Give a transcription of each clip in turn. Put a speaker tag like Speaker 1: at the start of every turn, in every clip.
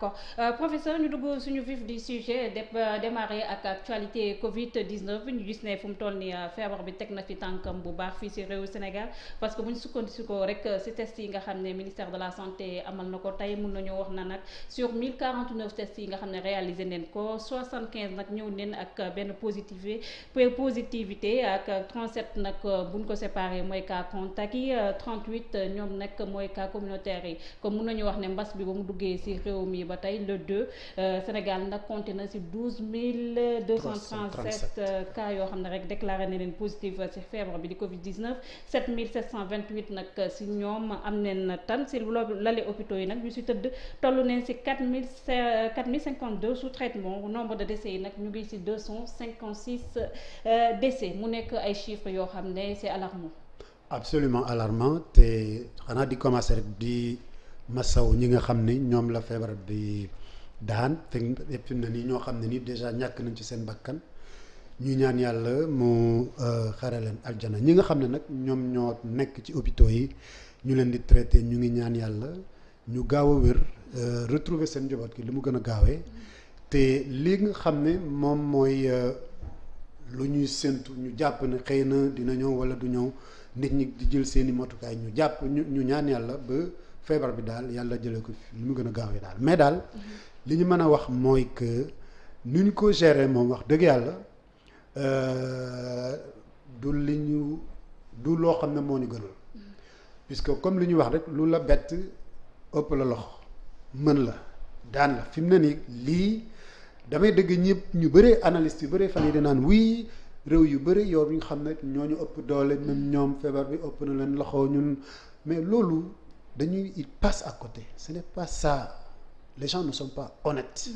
Speaker 1: D'accord. Professeur ñu dugg suñu vif du sujet démarrer ak actualité Covid-19 ñu gis ne fu mu toll nii feebar bi teg na fi tànkam bu baax fii ci réewu Sénégal parce que bu ñu sukkandikoo rek ci test yi nga xam ne ministère de la santé amal na ko tey mun nañoo wax na nag sur 1049 tests yi nga xam ne réalisé neen ko 75 nag ñëw neen ak benn positivité ak 37 nag buñ ko séparé mooy cas contact yi 38 ñoom nag mooy cas communautaire yi comme mun nañu wax ne mbas bi ba mu duggee ci réew mi ba tey le 2 Sénégal nag compté na ci 12237 cas yoo xam ne rek déclaré na leen positif ci feebar bi di Covid-19 7728 nag ci ñoom am neen tan ci lali hôpitaux yi nag ñu ci tëdd toll neen ci 4052 sous traitement nombre de décès yi nag ñu ngi ci 256 décès mu nekk ay chiffres yoo xam ne c'est alarmant.
Speaker 2: Absolument alarmant te xanaa di commencer rek di masaw ñi nga xam ni ñoom la feebar bi daan fekk na ni ñoo xam ne ni déjà ñàkk nañ ci seen bakkan ñu ñaan yàlla mu xare leen aljana ñi nga xam ne nag ñoom ñoo nekk ci hôpitaux yi ñu leen di traité ñu ngi ñaan yàlla ñu gaaw a wér retrouver seen njaboot gi li mu gën a gaawee te li nga xam ne moom mooy lu ñuy séntu ñu jàpp ne xëy na dina ñëw wala du ñëw nit ñi di jël seeni motukaay ñu jàpp ñu ñaan yàlla ba feebar bi daal yàlla jëlee ko fi li mu gën a gaawee daal mais daal li ñu mën a wax mooy que nu ñu ko gérer moom wax dëgg yàlla du loo xam ne moo ñu gënal puisque comme li ñuy wax rek lu la bett ëpp la loxo mën la daan la fi mu ne nii lii damay dëgg ñëpp ñu bëree analyste yu bëree fan yi di naan oui réew yu bëri yow bi nga xam ne ñooñu ëpp doole même ñoom feebar bi ëpp na leen loxo ñun mais loolu dañuy il passe à côté ce n'est pas ça les gens ne sont pas honnêtes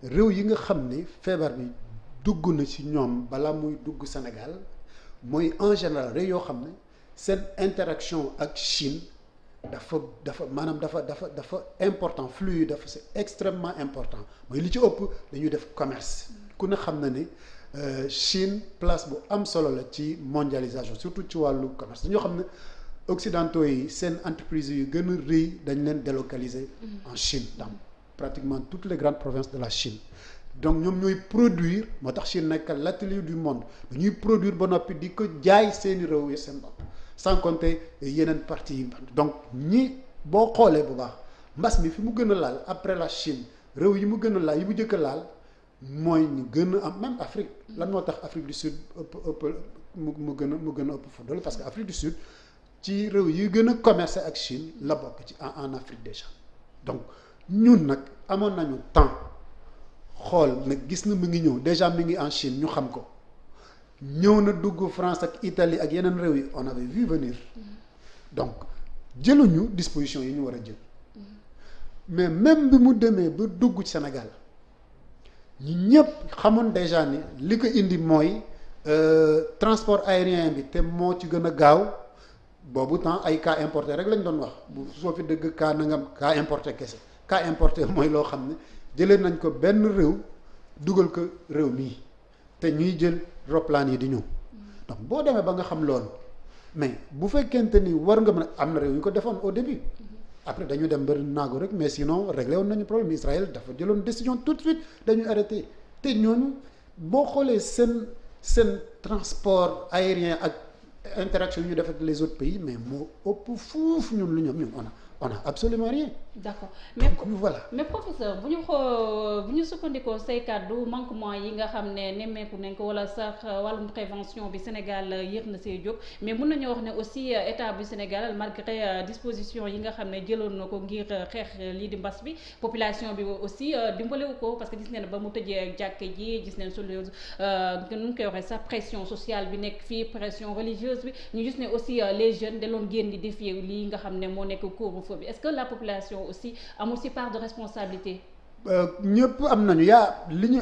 Speaker 2: réew yi nga xam ne feebar bi dugg na ci ñoom balaa muy dugg Sénégal mooy en général réew yoo xam ne seen interaction ak Chine dafa important flux yi dafa c'est extrêmement important mooy li ci ëpp dañuy def commerce ku ne xam na ne Chine place bu am solo la ci mondialisation surtout ci wàllu commerce dañoo xam ne occidentaux yi seen entreprises yu gën a rëy dañ leen délocaliser en Chine dans pratiquement toutes les grandes provinces de la Chine donc ñoom ñooy produire moo tax Chine nekk l'atelier du monde dañuy produire ba noppi di ko jaay seeni réew yi seen bopp sans compter yeneen parties yi donc ñi boo xoolee bu baax mbas mi fi mu gën a laal après la Chine réew yi mu gën a laal yi mu jëkk a laal mooy ñu gën a am même Afrique lan moo tax Afrique du Sud ëpp mu gën a ëpp fa doole parce que Afrique du Sud ci réew yi gën a commercer ak Chine la bokk ci en Afrique déjà donc ñun nag amoon nañu temps xool nag gis na mu ngi ñëw déjà mi ngi en Chine ñu xam ko ñëw na dugg France ak Italie ak yeneen réew yi on avait vu venir donc jëluñu disposition yi ñu war a jël mais même bi mu demee ba dugg Sénégal ñi ñëpp xamoon déjà ni li ko indi mooy transport aérien bi te moo ci gën a gaaw boobu temps ay cas importé rek lañ doon wax bu soo fi dëgg cas nangam cas importé kese cas importé mooy loo xam ne jëlee nañ ko benn réew dugal ko réew mii te ñuy jël roplaan yi di ñëw donc boo demee ba nga xam loolu mais bu fekkente ni war nga mën a am na réew yu ko defoon au début après dañu dem ba naagu rek mais sinon réglé woon nañu problème Israël dafa jëloon décision tout de suite dañuy arrêté te ñooñu boo xoolee seen transport aérien ak interaction yu ñu def ak les autres pays mais moo ëpp fuuf ñun lu ñoom on a absolument rien.
Speaker 1: D'accord
Speaker 2: mais voilà.
Speaker 1: mais professeur bu ñu sukkandikoo say kàddu manquement yi nga xam ne nemmeeku nañ ko wala sax wàllum prévention bi Sénégal yéex na see jóg mais mun nañoo wax ne aussi état bu Sénégal malgré disposition yi nga xam ne jëloon na ko ngir xeex lii di mbas bi population bi aussi dimbalewu ko parce que gis neen ba mu tëjee jàkk ji gis neen nu ñu koy waxee sax pression sociale bi nekk fii pression religieuse bi ñu gis ne aussi les jeunes da doon génn di défier lii nga xam ne moo nekk couvre-feu bi est-ce que la population aussi amul ci part de responsabilité.
Speaker 2: ñëpp am nañu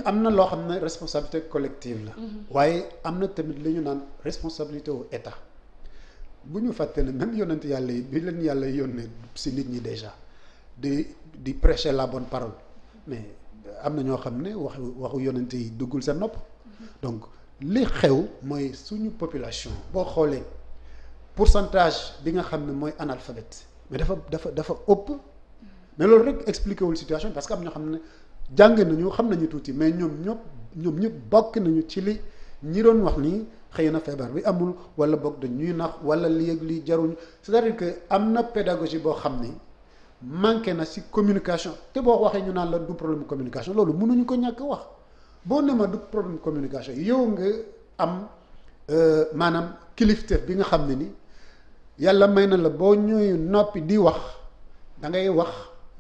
Speaker 2: am na loo xam ne responsabilité collective la. waaye am na tamit li ñu naan responsabilité wu état bu ñu fàtte ne même yonent yàlla yi bi leen yàlla yónnee ci nit ñi déjà di prêcher la bonne parole mais am na ñoo xam ne waxu yonent yi duggul seen nopp donc li xew mooy suñu population boo xoolee pourcentage bi nga xam ne mooy analphabète mais dafa ëpp mais loolu rek expliqué wul situation parce que am ñoo xam ne jàng nañu xam nañu tuuti mais ñoom ñëpp bokk nañu ci li ñi doon wax nii xëy na feebar bi amul wala boog dañuy nax wala lii ak lii jaruñu c'est-à-dire que am na pédagogie boo xam ni manqué na ci communication te boo waxee ñu naan la du problème communication loolu mënuñu ko ñàkk wax boo ne ma du problème communication yow nga am maanaam kilifteef bi nga xam ne ni yàlla may na la boo ñëwee noppi di wax da ngay wax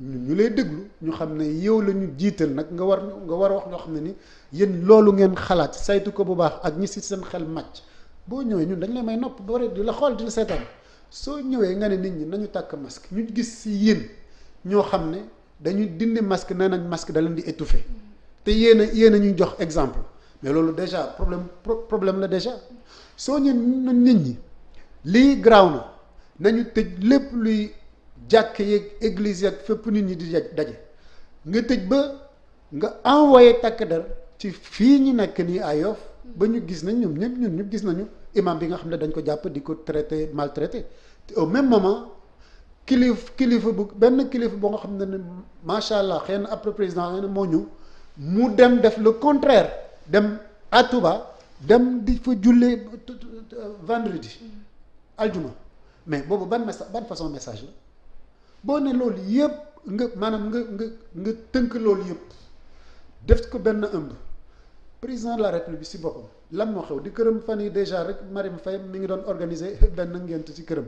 Speaker 2: ñu lay déglu ñu xam ne yow la ñu jiital nag nga war a wax ñoo xam ne ni yéen loolu ngeen xalaat saytu ko bu baax ak ñi ci seen xel màcc boo ñëwee ñun dañ lay may nopp ba pare di la xool di la seetaan soo ñëwee nga ne nit ñi nañu tàkk masque ñu gis ci yéen ñoo xam ne dañuy dindi masque nee nañ masque da leen di étouffer te yéen a ñuy jox exemple mais loolu déjà problème la déjà soo ñu nit ñi lii garaaw na nañu tëj lépp luy jàkk yeeg église yeeg fépp nit ñi di daje nga tëj ba nga envoyé takk der ci fii ñu nekk nii à Yoff ba ñu gis nañ ñun ñëpp gis nañu imam bi nga xam ne dañ ko jàpp di ko traité maltraité te au même moment kilifa boo nga xam ne macha allah xëy na après président xëy na moo ñëw mu dem def le contraire dem à Touba dem di fa jullee vendredi aljuma mais boobu ban façon message la boo ne loolu yëpp nga maanaam nga tënk loolu yëpp def ko benn ëmb président de la république si boppam lan moo xew di këram fan yi déjà rek Marème Faye mi ngi doon organiser benn ngént ci këram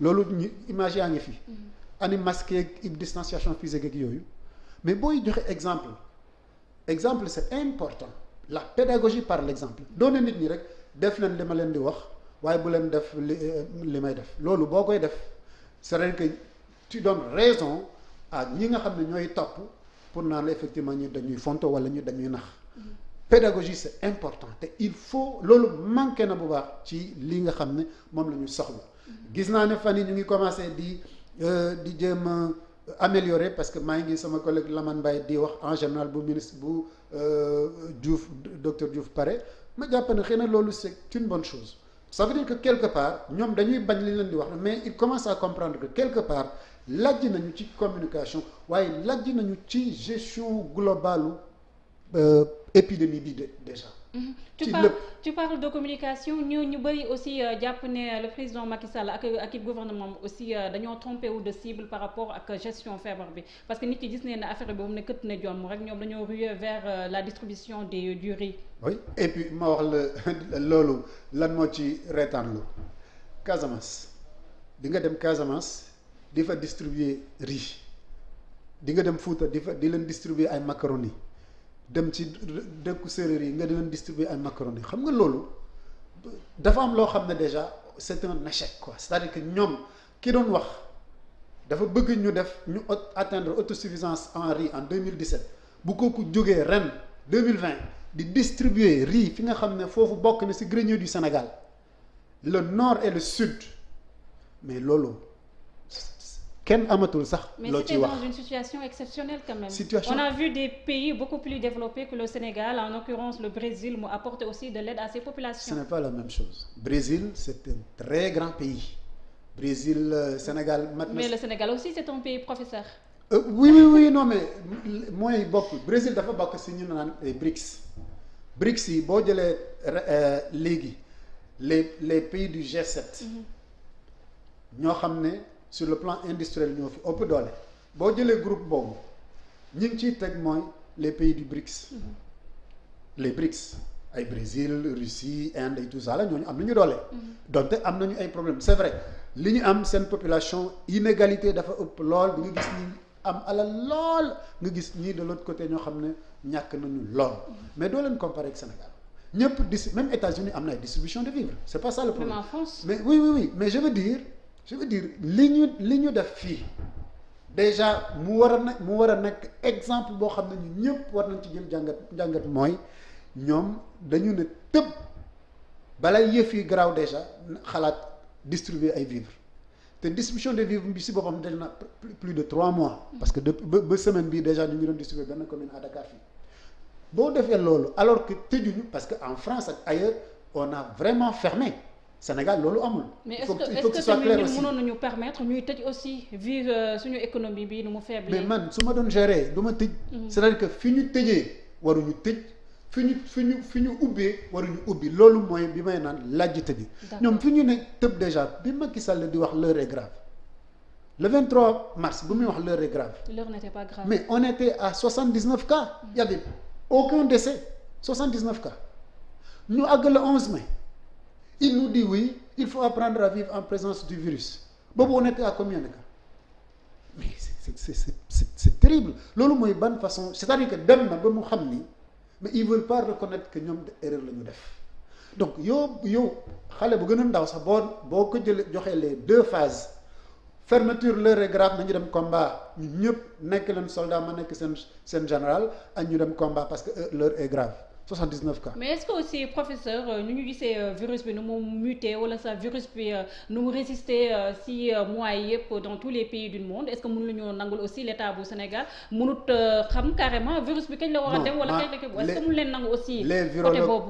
Speaker 2: loolu ñu image yaa ngi fi ani masque ak distanciation physique ak yooyu mais booy joxe exemple c'est important la pédagogie par l'exemple doone nit ñi rek def leen li ma leen di wax waaye bu leen def li may def loolu boo koy def c'est-à-dire que tu donnes raison à ñi nga xam ne ñooy topp pour naan la effectivement ñu dañuy fonto wala ñu dañuy nax pédagogie c'est important te il faut loolu manqué na bu baax ci li nga xam ne moom la ñu soxla gis naa ne fan yi ñu ngi commencé di jéem a améliorer parce que maa ngi sama collègue Lamane Mbaye di wax en général bu ministre bu Diouf docteur Diouf pare ma jàpp ne xëy na loolu c'est une bonne chose ça veut dire que quelque part ñoom dañuy bañ li leen di wax mais il commence à comprendre que quelque part lajj nañu ci communication waaye lajj nañu ci gestion globale épidémie bi déjà.
Speaker 1: Tu parles de communication ñu bëri aussi jàpp ne le président Macky Sall ak gouvernement aussi dañoo trompé wu de cible par rapport ak gestion feebar bi parce que nit yi gis nañ ne affaire bi mu ne kët na jomm rek ñoom dañoo ruer vers la distribution du riz.
Speaker 2: oui et puis ma wax la loolu lan moo ci reetaan lu Casamance di nga dem Casamance di fa distribuer riz di nga dem Fouta di leen distribuer ay macaroni dem ci dëkku séeréer yi nga di leen distribuer ay macaroni xam nga loolu dafa am loo xam ne déjà c'est un échec quoi c'est-à-dire que ñoom ki doon wax dafa bëgg ñu atteindre autosuffisance en riz en 2017 bu kooku jógee ren 2020 di distribuer riz fi nga xam ne foofu bokk na ci grenier du Sénégal le nord et le sud mais loolu kenn amatul sax loo ci wax
Speaker 1: mais c'était dans une situation exceptionnelle quand même. On a vu des pays beaucoup plus développés que le Sénégal, en l'occurrence le Brésil, mu apporter aussi de l'aide à ses populations.
Speaker 2: Ce n'est pas la même chose. Brésil, c'est un très grand pays. Brésil, Sénégal.
Speaker 1: Mais le Sénégal aussi, c'est un pays professeur.
Speaker 2: Oui, non mais mooy bokk Brésil dafa bokk ci ñu naan BRICS. BRICS yi boo jëlee léegi les pays du G7. ñoo xam ne. Sur le plan industriel ñoo fi ëpp doole boo jëlee groupe boobu ñi ngi ciy teg mooy les pays du BRICS les BRICS ay Brésil Russie Inde et tout ça la ñooñu am nañu doole donte am nañu ay problèmes c'est vrai li ñu am seen population inégalité dafa ëpp lool bi nga gis ñi am alal lool nga gis ñii de l'autre côté ñoo xam ne ñàkk nañu lool mais doo leen comparer ak Sénégal ñëpp même États-Unis am na ay distribution de vivres c'est pas ça le problème.
Speaker 1: Même en France.
Speaker 2: Mais oui mais je veux dire li ñu def fii déjà mu war a nekk exemple boo xam ne ñun ñëpp war nañ ci jël jàngat mooy ñoom dañu ne tëb balay yëf yi garaaw déjà xalaat distribuer ay vivres te distribution des vivres bi si boppam déjà na plus de 3 mois. parce que ba semaine bii déjà ñu ngi doon distribuer benn commune à Dakar fii boo defee loolu alors que tëjuñu parce que en France ak ailleurs on a vraiment fermé Sénégal loolu amul.
Speaker 1: mais
Speaker 2: il faut que
Speaker 1: est-ce que
Speaker 2: ce soit clair
Speaker 1: tamit
Speaker 2: aussi
Speaker 1: mënoon nañu permettre ñuy tëj aussi vu suñu économie bi nu mu faible.
Speaker 2: mais man su ma doon gérer du ma tëj. c'est-à-dire que fi ñu tëjee waruñu tëj fi ñu ubbee waruñu ubbi loolu mooy bi may naan lajjite bi. ñoom fi ñu ne tëb déjà bi Macky Sall di wax l'heure est grave le 23 mars bu muy wax l'heure est grave.
Speaker 1: l'heure n'était pas grave.
Speaker 2: mais on était à 79 cas. Il y avait aucun décès 79 cas ñu àgg le 11 mai. Il nous dit oui, il faut apprendre à vivre en présence du virus. Boobu on était à combien de cas? Mais c'est terrible. Loolu mooy ban façon c'est-à-dire que dem na ba mu xam ni mais ils veulent pas reconnaître que ñoom erreur la ñu def donc yow xale bu gën a ndaw sax boo ko joxee les 2 phases fermeture l'heure est grave nañu dem combat ñu ñëpp nekk leen soldat ma nekk seen général ak ñu dem combat parce que l'heure est grave. 79 cas.
Speaker 1: mais est-ce que aussi professeur ñu gisee virus bi nu mu muté wala sa virus bi nu mu résister si mois yi yëpp dans tous les pays du monde est-ce que mënuñu nangul aussi l'état bu Sénégal mënut xam carrément virus bi kañ la war a dem. wala kañ la est-ce que mënu leen nangu aussi. côté boobu